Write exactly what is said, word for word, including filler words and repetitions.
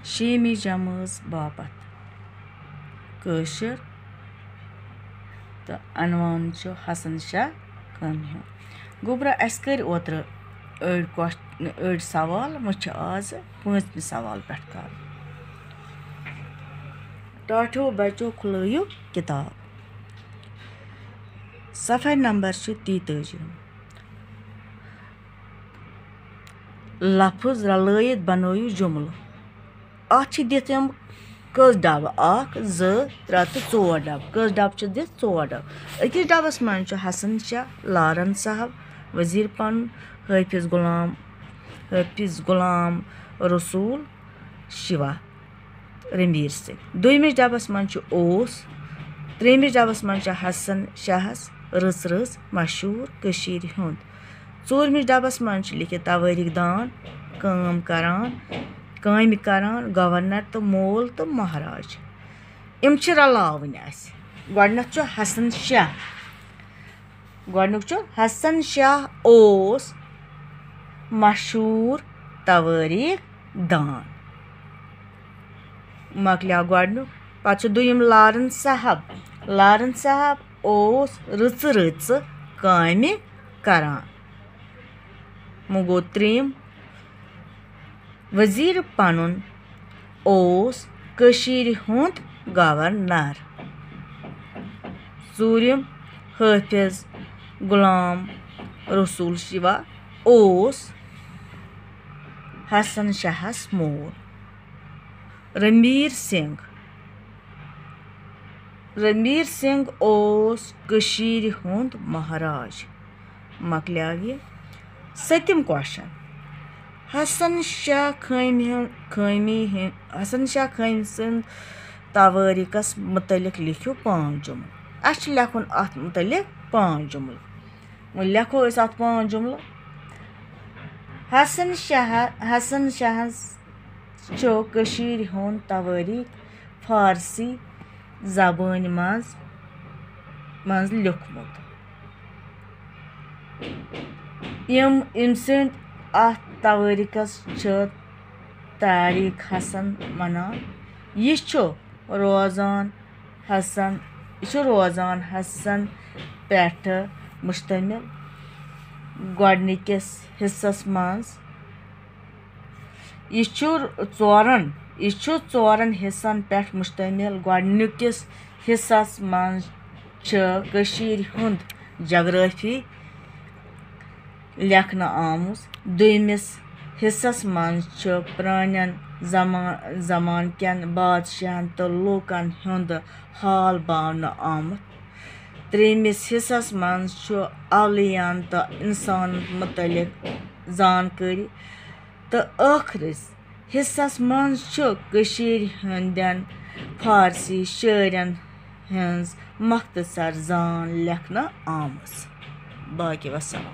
شیمی جمٲژ باپتھ کٲشُر تہٕ عنوان چھُ حسن شاہ کٲمہِ ہُنٛد۔ گوٚبرا، اَسہِ کٔرۍ اوترٕ أڑۍ کوش-، أڑۍ سوال، وۄنۍ چھِ آز پٲنٛژمہِ سوال پٮ۪ٹھ کَرُن۔ ٹاٹھیو بچو کھُلٲیِو کِتاب۔ صفحہ نمبر چھُ تیتٲجی۔ لفظ رلٲیِتھ بنٲیِو جملہٕ۔ اَتھ چھِ دِتھ یِم کٔژ ڈبہٕ؟ اکھ، زٕ، ترٛےٚ تہٕ ژور ڈبہٕ۔ کٔژ ڈبہٕ چھِ دِتھ؟ ژور ڈبہٕ۔ أکِس ڈبس منٛز چھُ حسن شاہ، لارن صاحب، وزیر پنُن، حافظ غلام، حافظ غلام رسول، شیوا، رنویر سنگھ۔ دوٚیمِس ڈبس منٛز چھُ اوس، ترٛیٚیمِس ڈبس منٛز چھُ حسن شاہس رٕژ رٕژ مشہوٗر کٔشیٖرِ ہُنٛد۔ ژوٗرمِس ڈبس منٛز چھُ لیٚکھِتھ توٲریٖخ دان، کٲم کران، کامہِ کران، گورنر تہٕ مول تہٕ مہراج۔ یِم چھِ رلاوٕنۍ اَسہِ۔ گۄڈٕنیتھ چھُ حسن شاہ۔ گۄڈٕنیُک چھُ حسن شاہ اوس مشہوٗر توٲریٖخ دان۔ مۄکلیو گۄڈٕنیُک۔ پتہٕ چھُ دوٚیِم لارن صاحب۔ لارن صاحب اوس رٕژٕ رٕژٕ کامہِ کران۔ وۄنۍ گوٚو ترٛیٚیِم۔ وزیر پنُن اوس کٔشیٖرِ ہُنٛد گورنر۔ ژوٗرِم، حٲفظ غلام رسول شیوا اوس حسن شاہس مول۔ رنویر سنگھ۔ رنویر سنگھ اوس کٔشیٖرِ ہُنٛد مہراج۔ مۄکلیو یہِ۔ سٔتِم question۔ حسن شاہ خٲمی ہُنٛد، خٲمی ہُنٛد، حسن شاہ خٲمی سٕنٛد توٲریٖخس مُتعلق لیکھِو پانٛژھ جملہٕ۔ اَسہِ چھُ لیکھُن اَتھ مُتعلق پانٛژھ جملہٕ۔ وۄنۍ لیکھو أسۍ اَتھ پانٛژھ جملہٕ۔ حسن شاہ، حسن شاہس چھُ کٔشیٖرِ ہُنٛد توٲریٖخ فارسی زبٲنۍ منٛز، منٛز لیوٗکھمُت۔ یِم، أمۍ سٕنٛدۍ اَتھ توٲریٖخس چھِ تاریٖخ حسن وَنان۔ یہِ چھُ روزان حسن، یہِ چھُ روزان حسن پٮ۪ٹھٕ مُشتمِل۔ گۄڈٕنِکِس حصس منٛز، یہِ چھُ ژورن، یہِ چھُ ژورن حصن پٮ۪ٹھ مُشتمِل۔ گۄڈٕنِکِس حصس منٛز چھِ کٔشیٖرِ ہُنٛد جغرافی لیکھنہٕ آمٕژ۔ دوٚیمِس حصس منٛز چھِ پرٛانٮ۪ن زما-، زمانہٕ کٮ۪ن بادشاہن تہٕ لوٗکن ہُنٛد حال باونہٕ آمُت۔ ترٛیٚیمِس حصس منٛز چھُ اولیاہن تہٕ اِنسانن مُتعلق زانکٲری، تہٕ ٲخرِس حصس منٛز چھُ کٔشیٖرِ ہٕنٛدٮ۪ن فارسی شٲعرن ہٕنٛز مختصر زان لیکھنہٕ آمٕژ۔ باقی وسلام۔